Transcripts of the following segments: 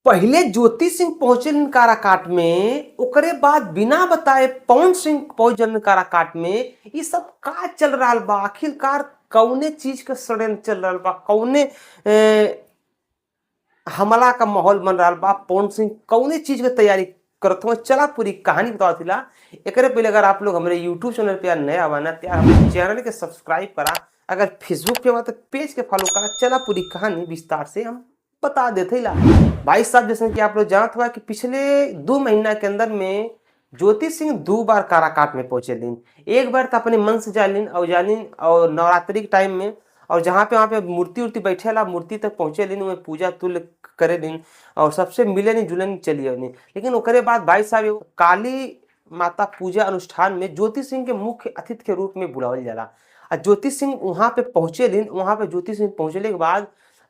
पहले ज्योति सिंह पहुंचे काराकाट में, ओकरे बाद बिना बताए पवन सिंह पहुंच जलन काराकाट में। ये सब का चल रहा बा? आखिरकार कौने चीज का षड्यंत्र चल रहा बा? कौने हमला का माहौल बन रहा बा? पवन सिंह कौने चीज के तैयारी करत हो? चला पूरी कहानी बतावत। एकरे पहले अगर आप लोग हमारे यूट्यूब चैनल पे नया बना तो हमारे चैनल के सब्सक्राइब करा, अगर फेसबुक पे बा तो पेज के फॉलो करा। चला पूरी कहानी विस्तार से हम बता देते ला। भाई साहब, जैसे कि आप लोग जानत हुआ कि पिछले 2 महीना के अंदर में ज्योति सिंह 2 बार काराकाट में पहुंचे दिन। एक बार तो अपने मन से जालिन और जालिन और नवरात्रि के टाइम में और जहाँ पे वहाँ पे मूर्ति उर्ति बैठे ला, मूर्ति तक पहुंचे दिन, वहाँ पूजा तुल करे दिन और सबसे मिले नहीं जुले नहीं चलिए नहीं। लेकिन ओकरे बाद भाई साहब काली माता पूजा अनुष्ठान में ज्योति सिंह के मुख्य अतिथि के रूप में बुलावल जाला और ज्योति सिंह वहाँ पे पहुंचे दिन। वहाँ पे ज्योति सिंह पहुंचने के बाद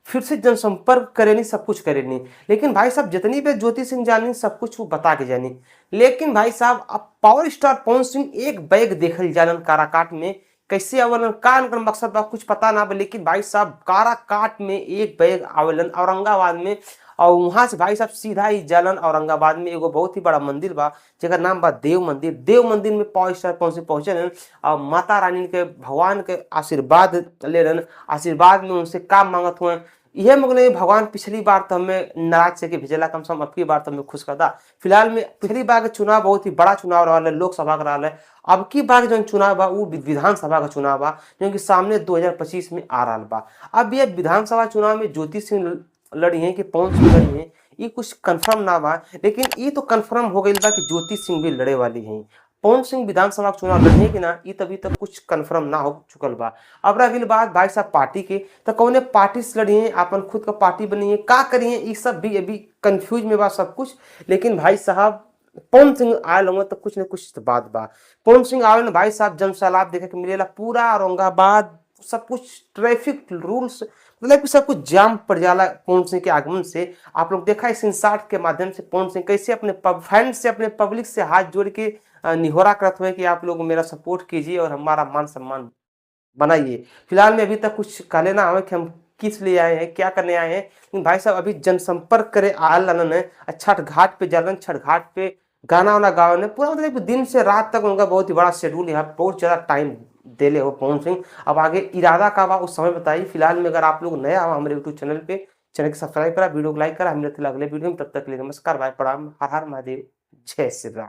फिर से जनसंपर्क करेनी, सब कुछ करेनी। लेकिन भाई साहब, जितनी भी ज्योति सिंह जानी, सब कुछ वो बता के जानी। लेकिन भाई साहब, अब पावर स्टार पवन सिंह एक बैग देखल जालन काराकाट में। कैसे आवलन, का उनकर मकसद बा, कुछ पता ना बा। लेकिन भाई साहब, काराकाट में एक बैग आवेलन औरंगाबाद में और वहां से भाई साहब सीधा ही जालन औरंगाबाद में एगो बहुत ही बड़ा मंदिर बा, जेकर नाम बा देव मंदिर। देव मंदिर में पावर स्टार पवन सिंह पहुंचे और माता रानी के, भगवान के आशीर्वाद ले। आशीर्वाद में उनसे का मांगत हुए? यह मगने भगवान, पिछली बार तो हमें नाराज से के भेजला, कम से कम अब की बार तो हमें खुश कर दा। फिलहाल में पिछली बार के चुनाव बहुत ही बड़ा चुनाव रहा है, लोकसभा का रहा है। अब की बार जो चुनाव बा, वो विधानसभा का चुनाव बा, जो कि सामने 2025 में आ रहा बा। अब यह विधानसभा चुनाव में ज्योति सिंह लड़ी हैं कि पवन सिंह लड़ी हैं, ये कुछ कंफर्म ना बा। लेकिन ये तो कंफर्म हो गई बा कि ज्योति सिंह भी लड़े वाली हैं। पवन सिंह विधानसभा के चुनाव लड़िए कि ना, ये तभी तक कुछ कंफर्म ना हो चुकल बा। अब रह गई बात भाई साहब पार्टी के, तो कौने पार्टी से लड़िए, अपन खुद का पार्टी बनिए, का करिए, ये सब भी अभी कंफ्यूज में बा सब कुछ। लेकिन भाई साहब, पवन सिंह आयल होंगे तो कुछ न कुछ तो बात बा। पवन सिंह आवे भाई साहब, जन सैलाब देखे के मिलेला। पूरा औरंगाबाद सब कुछ ट्रैफिक रूल्स, मतलब कि सब कुछ जाम पड़ जाला पवन सिंह के आगमन से। आप लोग देखा इस इंसाट के माध्यम से पवन सिंह कैसे अपने फैन से, अपने पब्लिक से हाथ जोड़ के निहोरा करते हुए कि आप लोग मेरा सपोर्ट कीजिए और हमारा मान सम्मान बनाइए। फिलहाल में अभी तक कुछ कहले ना हमें कि हम किस लिए आए हैं, क्या करने आए हैं। लेकिन भाई साहब, अभी जनसंपर्क करे आल लन है। छठ घाट पे जालन, छठ घाट पे गाना वाना गावन पूरा, मतलब दिन से रात तक उनका बहुत ही बड़ा शेड्यूल है। बहुत ज़्यादा टाइम देले हो पवन सिंह। अब आगे इरादा का बा, उस समय बताइए। फिलहाल में अगर आप लोग नया हो हमारे यूट्यूब चैनल पे, चैनल को सब्सक्राइब करा, वीडियो को लाइक करा। हम अगले वीडियो में, तब तक के लिए नमस्कार, बाय, प्रणाम, हर हर महादेव, जय श्री राम।